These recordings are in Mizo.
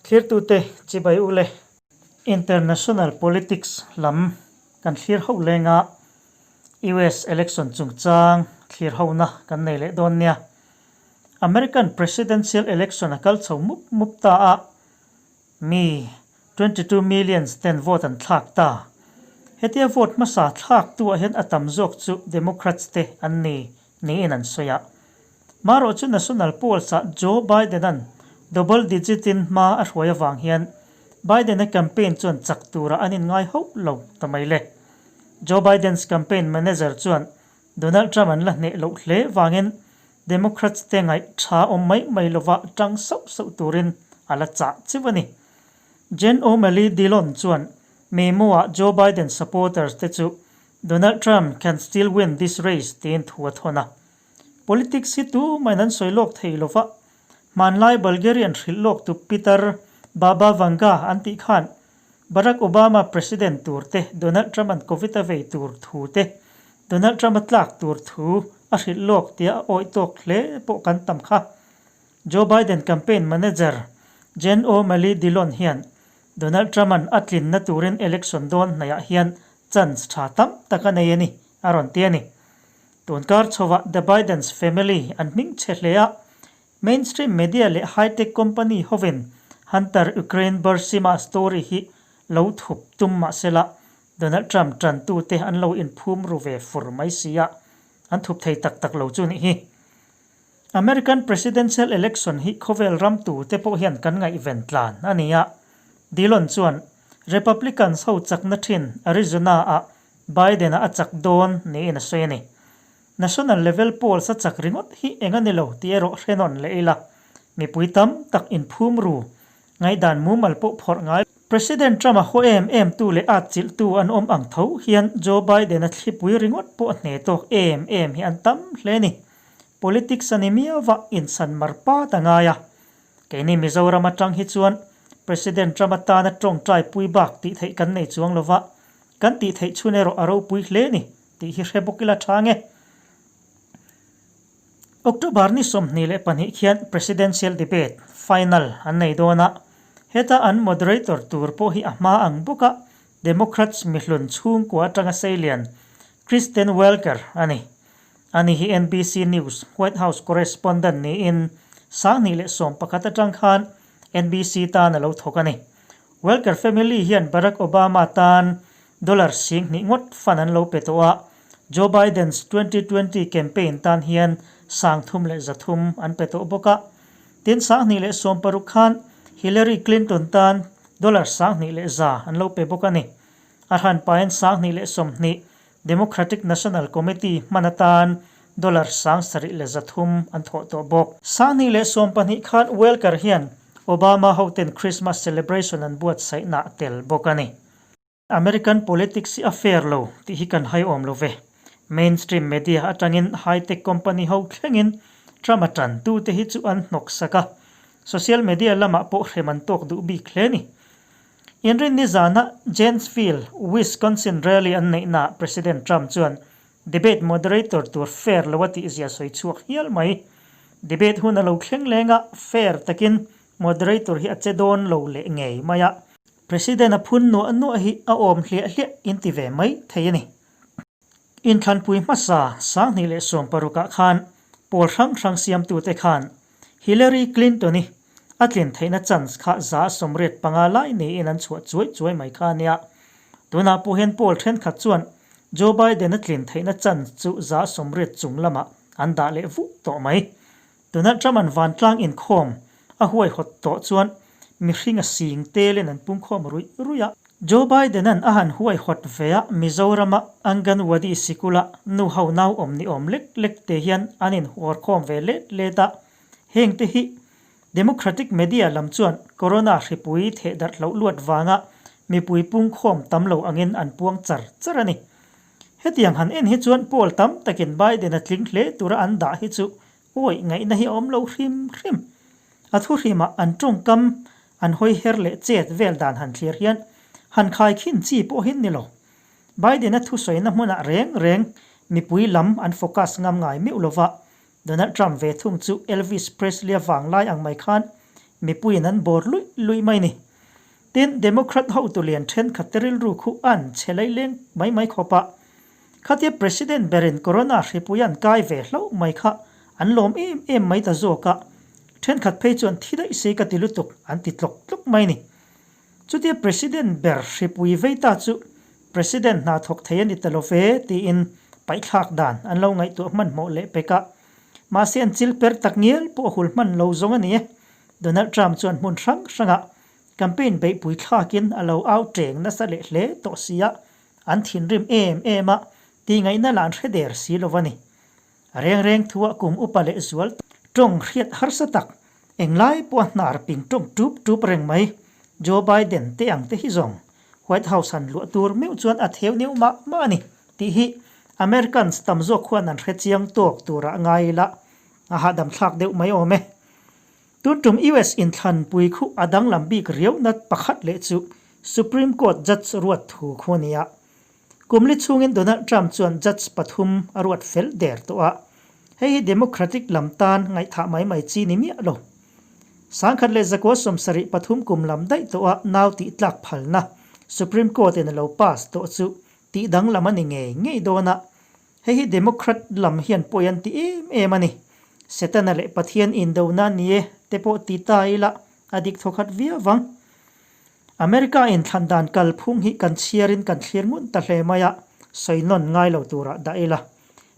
Thlirtute chibai u le. International politics lam kan thlir ho lenga US election chungchang thlir hona kan nei leh dawn nia. American presidential election a kal chho mup mup ta a, mi 22 millions ten vote an thlak ta. Hetia vote hmasa thlak tu ah hian a tam zawk chu Democrats te an ni niin an sawi a. Marawh chu national polls ah Joe Biden-a'n double digit in hma a hruai avang hian Biden-a campaign chuan chak turah an inngai hauh lo ta mai le. Joe Biden's campaign manager chuan Donald Trump an la hneh loh hle vangin Democrats te ngaih tha awm mai mai lova tang sauh sauh turin a la chah chiu a ni. Jen O'Malley Dillon chuan memo-ah Joe Biden supporters te chu Donald Trump can still win this race tiin thu a thawn a. Politics hi tu main an sawi lawk thei lova, hmanlai Bulgarian hrilh lawk tu Peter Baba Vanga an tih khan Barack Obama president tur te, Donald Trump an Covid a vei tur thu te, Donald Trump a tlak tur thu a hrilh lawk tia a awih tawk hle pawh kan tam kha. Joe Biden campaign manager Jen O'Malley Dillon hian Donald Trump an a tlinna turin election dawn hnaihah hian chance tha tam tak a nei a ni, a rawn ti a ni. Tunkar chhovah The Bidens family an hming chhe hle a, mainstream media leh high-tech company hovin Hunter Ukraine Burisma story hi lo thup tum mah sela Donald Trump tantute an lo inphum ru ve fur mai si a, an thup thei tak tak lo chu nih hi. American presidential election hi khawvel ram tute pawh hian kan ngaihven tlan a ni a, Dillon chuan Republicans ho chakna thin Arizona-ah Biden-a a chak dawn niin a sawi a ni. National level polls a chak ringawt hi eng a ni lo tih erawh hre nawn leh ila, mipui tam tak inphum ru, ngaihdan mumal pawh phawrh ngai. President Trump-a haw em em tu leh at chilhtu an awm ang tho hian Joe Biden-a thlipui ringawt pawh hne tawk em em hi an tam hle a ni. Politics a ni miau va inchhan mar pat a ngai a. Keini Mizoram atang hi chuan President Trump atana tawngtai pui bak tih theih kan nei chuang lo va, kan tih theih chhun erawh a ropui hle ni tih hi hre bawk ila tha nge. October ni 22 khian Presidential Debate final an nei dawn a, heta an moderator tur pawh hi a hma ang bawk a, Democrats mihlun chhungkua atanga seilian Kristen Welker a ni. Ani hi NBC News White House correspondent niin 2011 atang khan NBC tan a lo thawk a ni. Welker family hian Barack Obama tan dollar 2000 ngawt fund an lo pe tawh a, Joe Biden's 2020 campaign tan hian 3,300 an pe tawh bawk a. Tin 2016 khan Hillary Clinton tan dollar 2,100 an lo pe bawk a ni. A hranpain 2020 Democratic National Committee hman atan dollar 7,300 an thawh tawh bawk. 2012 khan Welker hian Obama hoten Christmas celebration an buatsaihna tel bawk a ni. American politics hi a fair lo tih hi kan hai awm lo ve. Mainstream media atangin high-tech company ho thlengin Trump-a tantute hi chu an hnawk sak a, social media lamah pawh hrem an tawk duh bik hle a ni. Inrinni zana Janesville, Wisconsin rally an neihnaah President Trump chuan debate moderator tur fair lo a tihzia sawi chhuak hial mai. Debate hun a lo thleng leng a, fair takin moderator hi a che dawn lo leh ngei mai a. President a phun nuah nuah hi a awm hliah hliah in ti ve mai thei a ni. Inthlanpui hmasa 2016 ah khan pawl hrang hrang siamtute khan Hillary Clinton-i a tlin theihna chance kha 85 lai niin an chhuah chuai chuai mai kha a nia. Tunah pawh hian poll thenkhat chuan Joe Biden-a tlin theihna chance chu 80 chung lamah an dah leh vuh tawh mai. Donald Trump-a'n vantlang inkhawm a huaihawt tawh chuan mihring a sing telin an pungkhawm ruih ruih a. Joe Biden-a'n a han huaihawt ve a, Mizorama Anganwadi sikula nu ho nau awm ni awm lek lek te hian an inhuarkhawm ve let let a. Heng te hi Democratic media lam chuan Corona hripui theh darh hloh luat vanga mipui pungkhawm tam lo angin an puang char char a ni. Hetiang han en hi chuan poll tam takin Biden-a tling hle tura an dah hi chu Awi, ngaihna hi a awm lo hrim hrim. A thu hrimah an tawngkam, an hawi her leh chet vel dan han thlir hian han khai khin chi pawh hin ni lo. Biden-a thusawina hmunah reng reng mipui lam an focus ngam ngai meuh lova, Donald Trump ve thung chu Elvis Presley-a vang lai ang mai khan mipuiin an bawr luih luih mai ni. Tin, Democrat hotu lian thenkhat te rilru khu an chhe laileng mai mai khawp a. Khatia President berin Corona hripui an kai ve hlauh mai kha an lawm em em mai ta zawk a, thenkhat phei chuan thi daih se ka ti lutuk an ti tlawk tlawk mai ni. Chutia President ber hripui vei ta chu President hna thawk thei a ni ta lo ve tiin paihthlak dan an lo ngaihtuah hmanhmawh leh pek a. Mahse an chil per tak ngial pawh a hul hman lo zawng a ni e. Donald Trump chuan hmun hrang hrangah campaign beihpui thlakin a lo au teng nasa leh hle tawh si a, an thinrim em em a, tihngaihna lah an hre der si lo a ni. A reng reng thuah kum upa leh zual tawng hriat harsa tak, englai pawh a hnar ping tawng tup tup reng mai. Joe Biden te ang te hi zawng White House han luah tur meuh chuan a theu neuh mah mah a ni tih hi Americans tam zawk khuan an hre chiang tawk turah ngai ila a hahdam thlak deuh mai awm e. Tun tum US inthlanpui khu a danglam bik riauhna pakhat leh chu Supreme Court Judge ruat thu khu a ni a. Kum li chhungin Donald Trump chuan judge pathum a ruat fel der tawh a, hei hi Democratic lam tan ngaihthah mai mai chi ni miah lo. 1973 kum lam daih tawh a nau tih tlak phalna Supreme Court in a lo pass tawh chu tih danglam a ni ngei ngei dawn a, hei hi Democrat lam hian pawi an ti em em a ni. Setana leh Pathian indona ni e te pawh ti ta ila a dik thawkhat viau vang. America in thlan dan kalphung hi kan chhiarin kan thlir ngun ta hle mai a, sawi nawn ngai lo turah dah ila.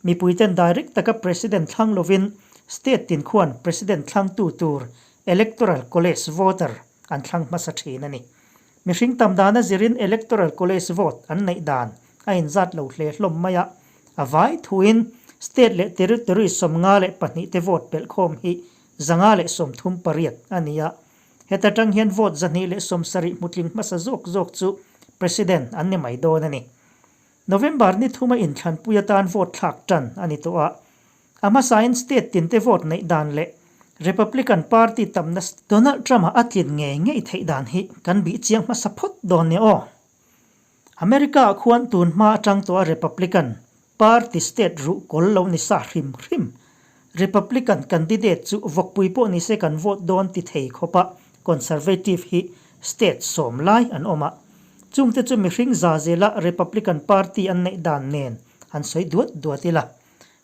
Mipuiten direct taka President thlang lovin state tin khuan President thlangtu tur Electoral College voter an thlang hmasa thin a ni. Mihring tam dana zirin Electoral College vote an neih dan a inzat lo hle hlawm mai a, a vai thuin state leh territory 52 te vote pelhkhawm hi 538 a ni a. Heta tang hian vote 270 hmutling hmasa zawk zawk chu President an ni mai dawn a ni. November ni thuma inthlanpui atan vote thlak tan a ni tawh a. A hmasain state tinte vote neih dan leh Republican Party tamna Donald Trump-a a tlin ngei ngei theih dan hi kan bih chiang hmasa phawt dawn nia aw. America-ah khuan tun hma atang tawha Republican Party state ruh kawl lo ni sa hrim hrim. Republican candidate chu vawkpui pawh ni se kan vote dawn ti thei khawp a, Conservative hi state sawm lai an awm a. Chungte chu mihring za zela Republican Party an neih dan nen an sawi duat duat ila.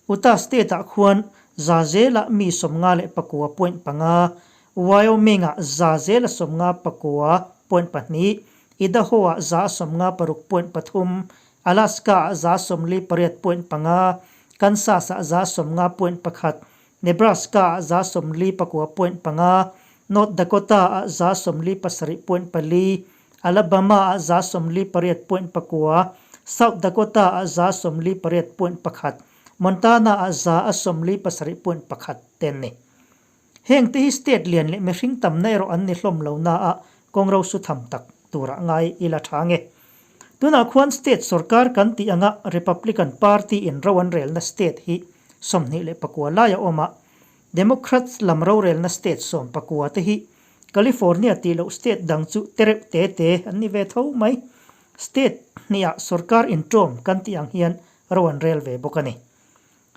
Utah state-ah khuan za zela mi 59.5, Wyoming-ah za zela 59.2, Idaho-ah za 56.3, Alaska-ah 48.5, Kansas-ah 50.1, Nebraska-ah 49.5, North Dakota-ah 47.4, Alabama-ah 48.9, South Dakota-ah 48.1, Montana-ah 47.1 te an ni. Heng te hi state lian leh mihring tamna erawh an ni hlawm lo na a, kawng ro su tham tak turah ngai ila tha nge. Tunah khuan state sorkar kan tih anga Republican Party in ro an relna state hi 29 lai a awm a, Democrats lam rorelna state 19 te hi California tih loh state dang chu te reuh te te an ni ve tho mai. State hniah sorkar inṭawm kan tih ang hian ro an rel ve bawk a ni.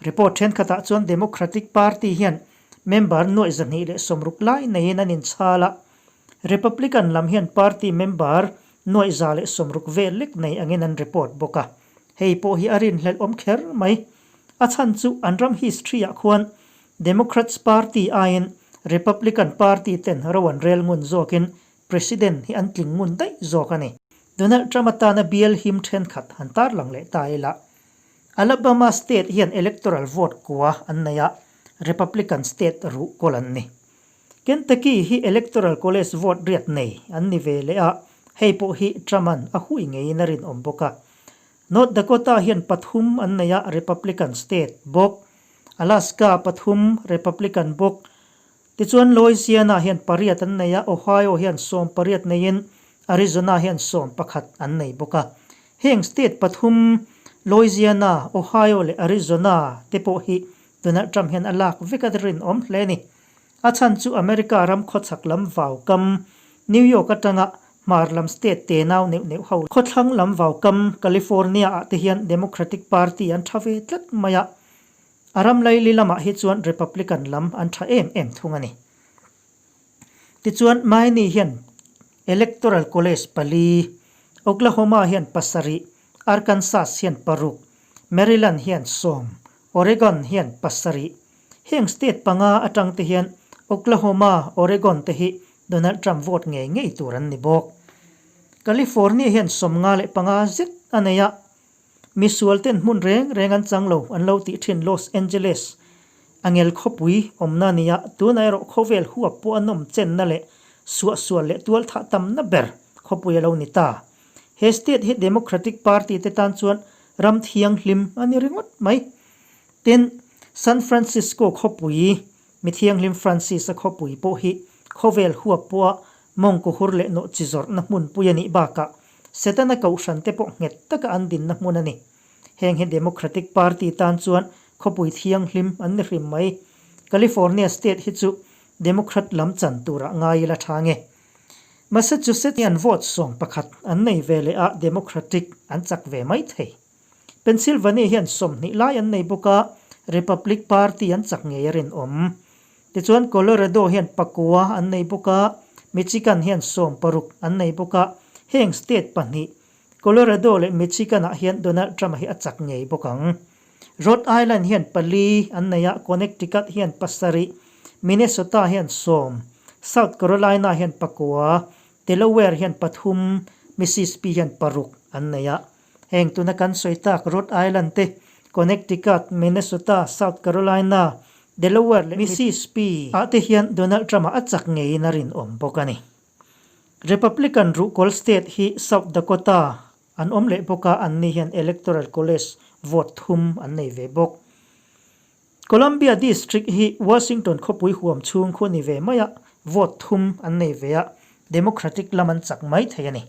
Report thenkhatah chuan Democratic Party hian member 260 lai neiin an inchhal a, Republican lam hian party member 160 vel lek nei angin an report bawk a. Hei pawh hi a rinhlelh awm kher mai. A chhan chu an ram history-ah khuan Democrats Party aiin Republican Party ten ro an rel ngun zawkin President hi an tling ngun daih zawk a ni. Donald Trump atana bial him thenkhat han tarlang leh ta ila. Alabama state hian electoral vote kua an nei a, Republican state ruh kawl an ni. Kentucky hi electoral college vote riat nei an ni ve leh a, hei pawh hi Trump-a'n a hui ngeiin a rinawm bawk a. North Dakota hian pathum an nei a, Republican state bawk. Alaska pathum, Republican bawk. Tichuan Louisiana hian pariat an nei a, Ohio hian 18 neiin Arizona hian 11 an nei bawk a. Heng state pathum Louisiana, Ohio leh Arizona te pawh hi Donald Trump hian a lak vek a rinawm hle a ni. A chhan chu America ram khawchhak lam vau kam New York atanga hmar lam state te nau neuh neuh ho khawthlang lam vau kam California ah te hian Democratic Party an tha ve tlat mai a. A ram laili lamah hi chuan Republican lam an tha em em thung a ni. Tichuan, Maine hian Electoral College pali, Oklahoma hian pasarih, Arkansas hian paruk, Maryland hian sawm, Oregon hian pasarih. Heng state panga atang te hian Oklahoma, Oregon te hi Donald Trump vote ngei ngei tur an ni bawk. California hian 55 zet a nei a, misual ten hmun reng reng an chang lo an lo tih thin Los Angeles a ngel khawpui awmna a ni a, tunah erawh khawvel huap pawh a nawm chenna leh suahsual leh tualthah tamna ber khawpui a lo ni ta. He state hi Democratic Party te tan chuan ram thianghlim a ni ringawt mai. Tin, San Francisco khawpui, mi thianghlim Francis-a khawpui pawh hi khawvel huap pawha mawngkaw hur leh nawh chi zawrhna hmunpui a nih bakah Setana kohhran te pawh nghet taka an dinna hmun a ni. Heng hi Democratic Party tan chuan khawpui thianghlim an ni hrim mai. California state hi chu Democrat lam chan turah ngai ila tha nge. Massachusetts hian vote 11 an nei ve leh a, Democratic an chak ve mai thei. Pennsylvania hian 20 lai an nei bawk a, Republic Party an chak ngei a rinawm. Tichuan Colorado hian pakua an nei bawk a, Michigan hian 16 an nei bawk a, heng state pahnih Colorado leh Michigan ah hian Donald Trump a hi a chak ngei bawk ang. Rhode Island hian pali an nei a, Connecticut hian pasarih, Minnesota hian sawm, South Carolina hian pakua, Delaware hian pathum, Mississippi hian paruk an nei a. Heng tuna kan sawi tak Rhode Island te, Connecticut, Minnesota, South Carolina, Delaware leh Mississippi ah te hian Donald Trump a a chak ngeiin a rinawm bawk a ni. Republican ruhkawl state hi South Dakota an awm leh bawk a, anni hian Electoral College vote thum an nei ve bawk. Columbia District hi Washington khawpui huam chhung khu a ni ve mai a, vote thum an nei ve a, Democratic lam an chak mai thei a ni.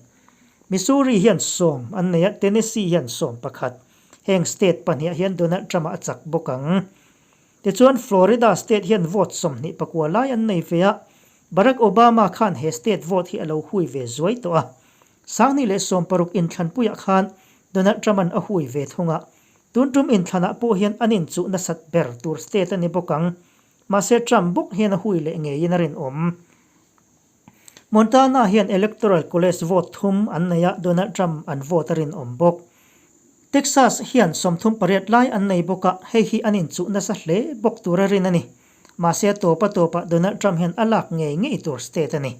Missouri hian sawm an nei a, Tennessee hian 11. Heng state pahniah hian Donald Trump-a a chak bawk ang. Tichuan Florida state hian vote 29 lai an nei ve a, Barack Obama khan he state vote hi a lo hui ve zuai tawh a. 2016 inthlanpuiah khan Donald Trump-a'n a hui ve thung a, tun tum inthlanah pawh hian an inchuh nasat ber tur state a ni bawk ang. Mahse Trump bawk hian a hui leh ngeiin a rinawm. Montana hian Electoral College vote thum an nei a, Donald Trump an vote a rinawm bawk. Texas hian 38 lai an nei bawk a, hei hi an inchuh nasa hle bawk tur a rin a ni. Mahse a tawp a tawpah Donald Trump hian a lak ngei ngei tur state a ni.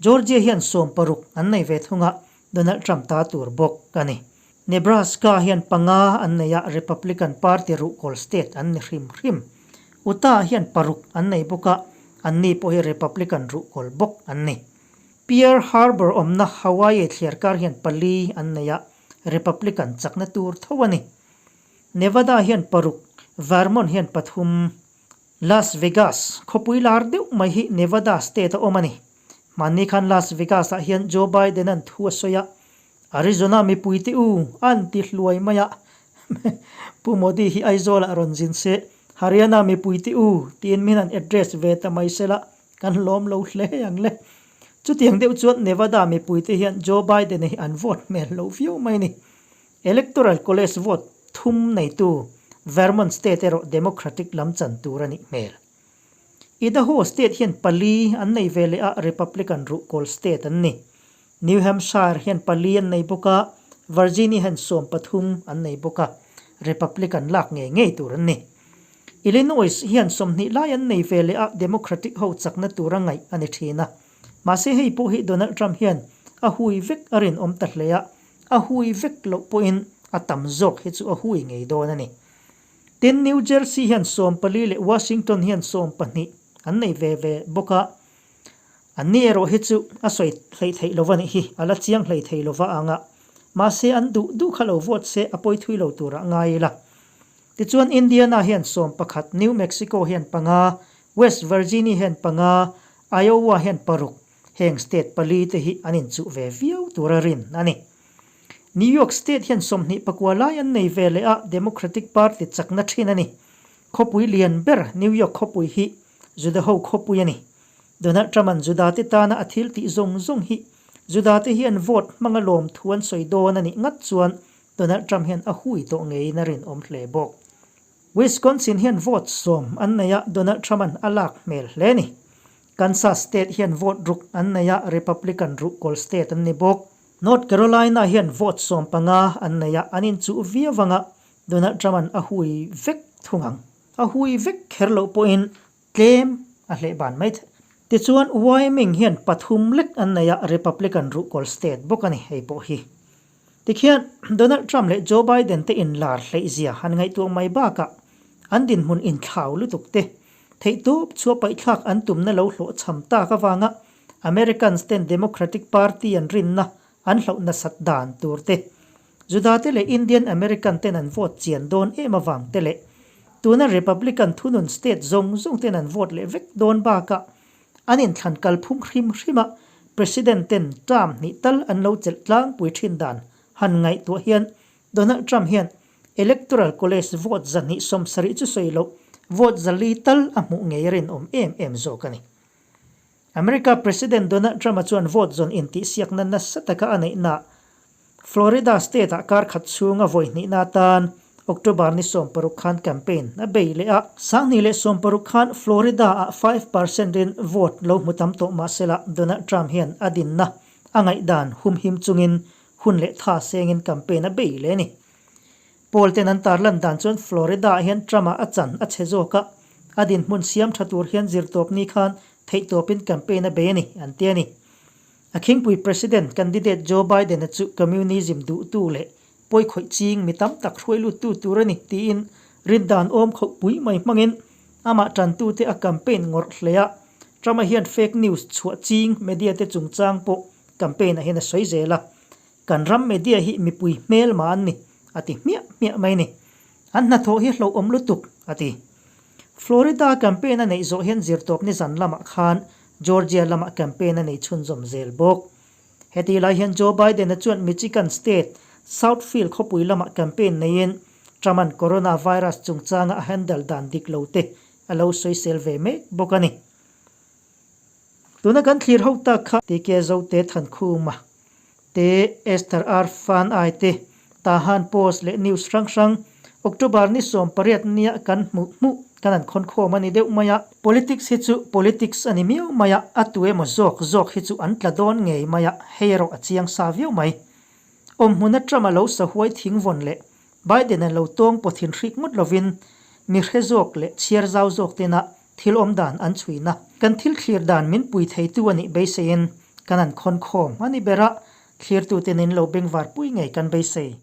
Georgia hian 16 an nei ve thung a, Donald Trump ta tur bawk a ni. Nebraska hian panga an nei a, Republican Party ruhkawl state an ni hrim hrim. Utah hian paruk an nei bawk a, anni pawh hi Republican ruhkawl bawk an ni. Pearl Harbor awmna Hawaii thliarkar hian pali an nei a, Republican chakna tur tho a ni. Nevada hian paruk, Vermont hian pathum. Las Vegas, khawpui lar deuh mai hi Nevada state a awm a ni. Hmanni khan Las Vegas ah hian Joe Biden-a'n thu a sawi a, Arizona mipuite u an ti hluai mai a, Pu Modi hi Aizawl-ah rawn zin se, Haryana mipuite u tiin min han address ve ta mai sela, kan lawm lo hle ang le. Chutiang deuh chuan Nevada mipuite hian Joe Biden-a hi an vote hmel lo viau mai a ni. Electoral College vote thum neitu Vermont state erawh Democratic lam chan tur a nih hmel. Idaho state hian pali an nei ve leh a, Republican ruhkawl state an ni. New Hampshire hian pali an nei bawk a, Virginia hian 13 an nei bawk a, Republican lak ngei ngei tur an ni. Illinois hian 20 lai an nei ve leh a, Democratic ho chakna tura ngaih a ni thin a. Mahse hei pawh hi Donald Trump hian a hui vek a rinawm ta hle a, a hui vek loh pawhin a tam zawk hi chu a hui ngei dawn a ni. Tin, New Jersey hian 14 leh Washington hian 12 an nei ve ve bawk a, anni erawh hi chu a sawi hleih theih lova nih hi, a la chiang hlei thei lova ang a, mahse an duh duh kha lo vote se a pawi thui lo turah ngai ila. Tichuan Indiana hian 11, New Mexico hian panga, West Virginia hian panga, Iowa hian paruk, Heng state pali te hi an inchuh ve viau tur a rin a ni. New York state hian 29 lai an nei ve leh a, Democratic Party chakna thin a ni. Khawpui lian ber New York khawpui hi Juda ho khawpui a ni. Donald Trump-a'n Juda te tana a thil tih zawng zawng hi Juda te hian vote hmanga lawm thu an sawi dawn a nih ngat chuan Donald Trump hian a hui tawh ngeiin a rinawm hle bawk. Wisconsin hian vote 10 an nei a, Donald Trump-a'n a lak hmel hle a ni. Kansas state hian vote ruk an nei a, Republican ruhkawl state an ni bawk. North Carolina hian vote 15 an nei a, an inchuh viau anga Donald Trump-a'n a hui vek thung ang. A hui vek kher loh pawhin tlem a hleh ban mai thei. Tichuan, Wyoming hian pathum lek an nei a, Republican ruhkawl state bawk a ni hei pawh hi. Tikhian, Donald Trump leh Joe Biden te inlar hleihzia han ngaihtuah mai bakah an dinhmun inthlau lutuk te, theihtawp chhuah paihthlak an tumna lo hlawhchham tak avanga Americans ten Democratic Party an rinna an hlauh nasat dan tur te, Juda te leh Indian American ten an vote chian dawn em avang te leh tuna Republican thunun state zawng zawng ten an vote leh vek dawn bakah an inthlan kalphung hrim hrima President ten term hnih tal an lo chelh tlangpui thin dan han ngaihtuah hian Donald Trump hian Electoral College vote 270 chu sawi loh vote 400 tal a hmuh ngei a rinawm em em zawk a ni. America President Donald Trump-a chuan vote zawn intihsiakna nasa taka a neihna Florida state-ah kar khat chhunga vawi hnihna atan October ni 16 khan campaign a bei leh a. 2016 khan Florida-ah 5 percent in vote lo hmu tam tawh mah sela Donald Trump hian a dinna a ngaihdan humhim chungin hun leh tha sengin campaign a bei leh a ni. Poll ten an tarlan dan chuan Florida-ah hian Trump-a a chan a chhe zawk a, a dinhmun siam tha tur hian zirtawpni khan theihtawpin campaign a bei a ni, an ti a ni. A khingpui President candidate Joe Biden-a chu communism duhtu leh pawikhawih ching mi tam tak hruai luttu tur a ni tiin rindan awm khauh pui mai hmangin amah tantute a campaign ngawrh hle a. Trump-a hian fake news chhuah ching media te chungchang pawh campaign-ah hian a sawi zel a. Kan ram media hi mipui hmel mah an ni, a ti hmiah hmiah mai ni. An hnathawh hi hlauhawm lutuk, a ti. Florida campaign a neih zawh hian zirtawpni zan lamah khan Georgia lamah campaign a nei chhunzawm zel bawk. Heti lai hian Joe Biden-a chuan Michigan state Southfield khawpui lamah campaign neiin Trump-a'n coronavirus chungchanga a handle dan dik lo te a lo sawisel ve mek bawk a ni. Tuna kan thlir ho tak kha TK Zote Thankhuma te, Esther R Fan Ai te, Tahan Post leh news hrang hrang October ni 18 nia kan hmuh hmuh kan an khawn khawm a ni deuh mai a. Politics hi chu politics a ni miau mai a, a tu emaw zawk zawk hi chu an tla dawn ngei mai a, hei erawh a chiang sa viau mai. Awmhmun aṭama lo sahuai thing vawn leh Biden-a lo tawng pawh thin hrik ngawt lovin mi hre zawk leh chhiar zau zawk tena Thil awm dan an chhuina. Kan thil thlir dan min pui theitu a nih beiseiin kan an khawn khawm a ni ber a, thlirtute nen lo bengvar pui ngei kan beisei.